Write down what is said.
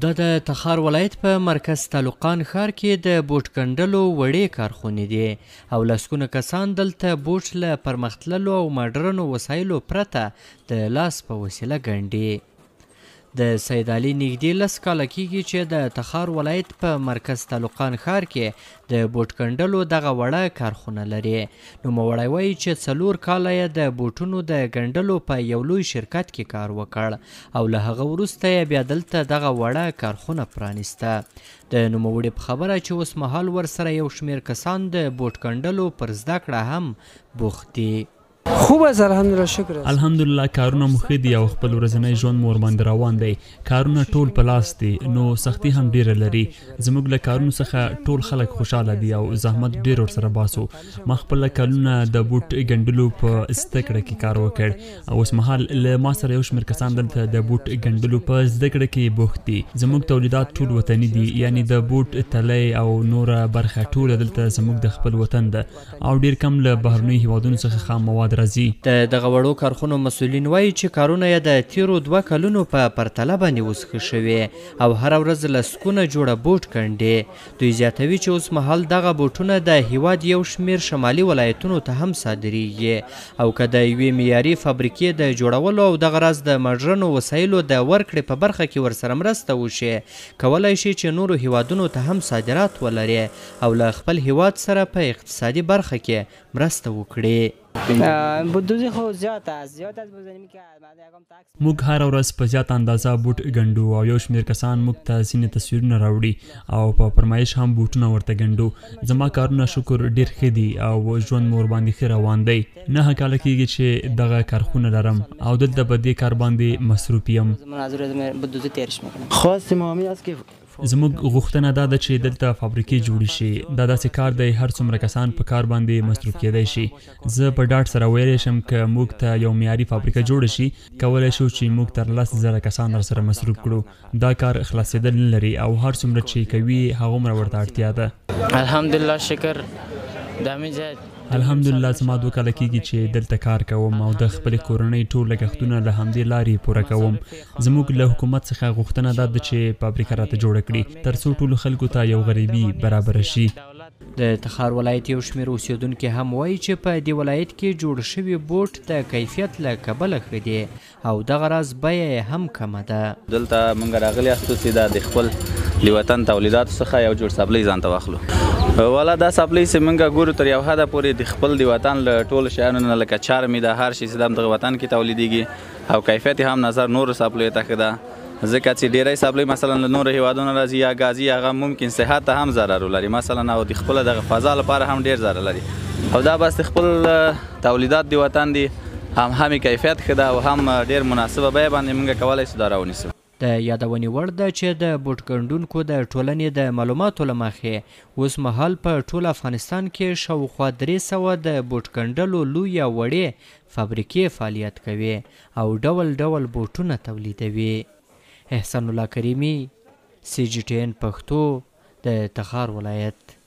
دا د تخار ولایت په مرکز تالقان ښار کې د بوټ ګنډلو وړې کارخونې دي او لسګونه کسان دلته بوټ له پرمختللو او مډرنو وسایلو پرته د لاس په وسیله ګنډي. د سید علي نږدې 10 کاله کېږي چې د تخار ولایت په مرکز تالقان ښار کې د بوټ ګنډلو دغه وړه کارخونه لري. نوموړی وایي چې 4 کاله یې د بوټونو د ګنډلو په یو لوی شرکت کې کار وکړ او له هغه وروسته یې بیا دلته دغه وړه کارخونه پرانیسته. د نوموړي په خبره چې اوس مهال ورسره یو شمېر کسان د بوټ ګنډلو پر زده کړه هم بوخت دي. خوب است، الحمدلله، شکر است. الحمدلله، کارونه مو ښه دي او خپل ورځنی ژوند مو ورباندې روان دی. کارونه ټول په لاس دي، نو سختي هم ډېره لري. زموږ له کارونو څخه ټول خلک خوشحاله دي او زحمت ډېر ورسره باسو. ما خپله کلونه د بوټ ګنډلو په زده کړه کې کار وکړ او اوس مهال له ما سره یو شمېر کسان دلته د بوټ ګنډلو په زده کړه کې بوخت دي. زموږ تولیدات ټول وطني دي، یعنې د بوټ تلی او نوره برخه ټوله دلته زموږ د خپل وطن ده او ډېر کم له بهرنیو هیوادونو څخه خام مواد راځي. د دغه وړو کارخونو مسؤلین وایي چې کارونه یې د تیرو 2 کلونو په پرتله باندې اوس ښه شوي او هره ورځ لسګونه جوړه بوټ ګنډي. دوی زیاتوي چې اوس مهال دغه بوټونه د هیواد یو شمېر شمالي ولایتونو ته هم صادریږي او که د یوې معیاري فابریکې د جوړولو او دغه راز د مډرنو وسایلو د ورکړې په برخه کې ورسره مرسته وشي، کولی شي چې نورو هیوادونو ته هم صادرات ولري او له خپل هیواد سره په اقتصادي برخه کې مرسته وکړي. بودوزی خو زیات است، زیات است. بزنیم که موږ هره ورځ په زیاته اندازه بوټ ګنډو او یو شمېر کسان موږ ته ځینې تصویرونه راوړي او په فرمایش هم بوټونه ورته ګنډو. زما کارونه شکر ډېر ښه دي او ژوند مو ورباندې ښه روان دی. 9 کاله کېږي چې دغه کارخونه لرم او دلته په دې کار باندې مصروف یم. خواست ما همین است که زموږ غوښتنه دا ده چې دلته فابریکې جوړې شي. دا داسې کار دی هر څومره کسان په کار باندې مصروف کېدای شي. زه په ډاډ سره ویلی شم که موږ ته یو معیاري فابریکه جوړه شي، کولی شو چې موږ تر 10,000 کسان راسره مصروف کړو. دا کار خلاصېدل نه لري او هر څومره چې کوي هغومره ورته اړتیا ده. الحمدلله، شکر. الحمدلله، زما 2 کاله کېږي چې دلته کار کوم او د خپلې کورنۍ ټول لګښتونه له همدې لارې پوره کوم. زموږ له حکومت څخه غوښتنه دا ده چې فابریکه راته جوړه کړي ترڅو ټولو خلکو ته یو غریبي برابره شي. د تخار ولایت یو شمېر اوسېدونکي هم وایي چې په دې ولایت کې جوړ شوي بوټ د کیفیت له کبله ښه دي او دغه راز بیه یې هم کمه ده. دلته موږ راغلي یاستو چې دا د خپل د وطن تولیداتو څخه یو جوړ څپلۍ ځان ته واخلو. والا دا څپلۍ چې موږ ګورو تر یو حده پورې د خپل د وطن له ټولو شیانو نه لکه چرمې ده، هر شی چې د همدغه وطن کې تولیدېږي او کیفیت یې هم نظر نورو څپلیو ته ښه ده. ځکه چې ډېری څپلۍ مثلا له نورو هیوادونو راځي یا ګازي، هغه ممکن صحت ته هم ضرر ولري مثلا، او د خپل دغه فضا لپاره هم ډېر ضرر لري. او دا بس د خپل تولیدات د وطن دي، هم یې کیفیت ښه ده او هم ډېر مناسبه بیه باندې موږ کولی شو دا راونیسو. د یادونې وړ ده چې د بوټ ګنډونکو د ټولنې د معلوماتو له مخې اوس مهال په ټول افغانستان کې شاوخوا 300 د بوټ ګنډلو لوی او وړې فابریکې فعالیت کوي او ډول ډول بوټونه تولیدوي. احسان الله کریمي، CGTN پښتو، د تخار ولایت.